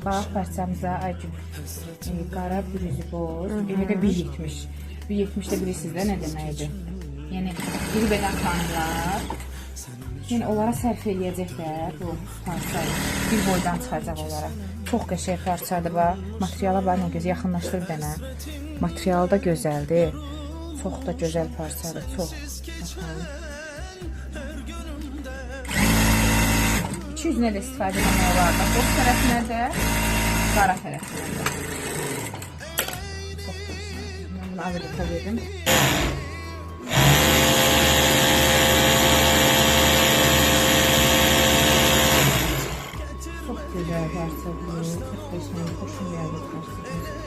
Bax parçamıza Aygül. Qara bir üzü boz. Elə də 1.70. 1.70 də bilirsiniz də nə deməkdir. Yəni iri bədən xanımlar. Yəni onlara sərf eləyəcəklər bu parça. Bir boydan çıxacaq onlara. Çox qəşəng parçadır bax. Materiala bax nə gözəl yaxınlaşdır bir dənə. Materialı da gözəldir. Çox da gözəl parçadır, çox. Baxın. İki üzünə də istifadə etmək olar. Bax, boz tərəfinə də, qara tərəfinə də. Çox qəşəng. Mən bunu avelita verdim. Çox gözəl parçadır. Çox qəşəng, xoşum gəldi parçadır.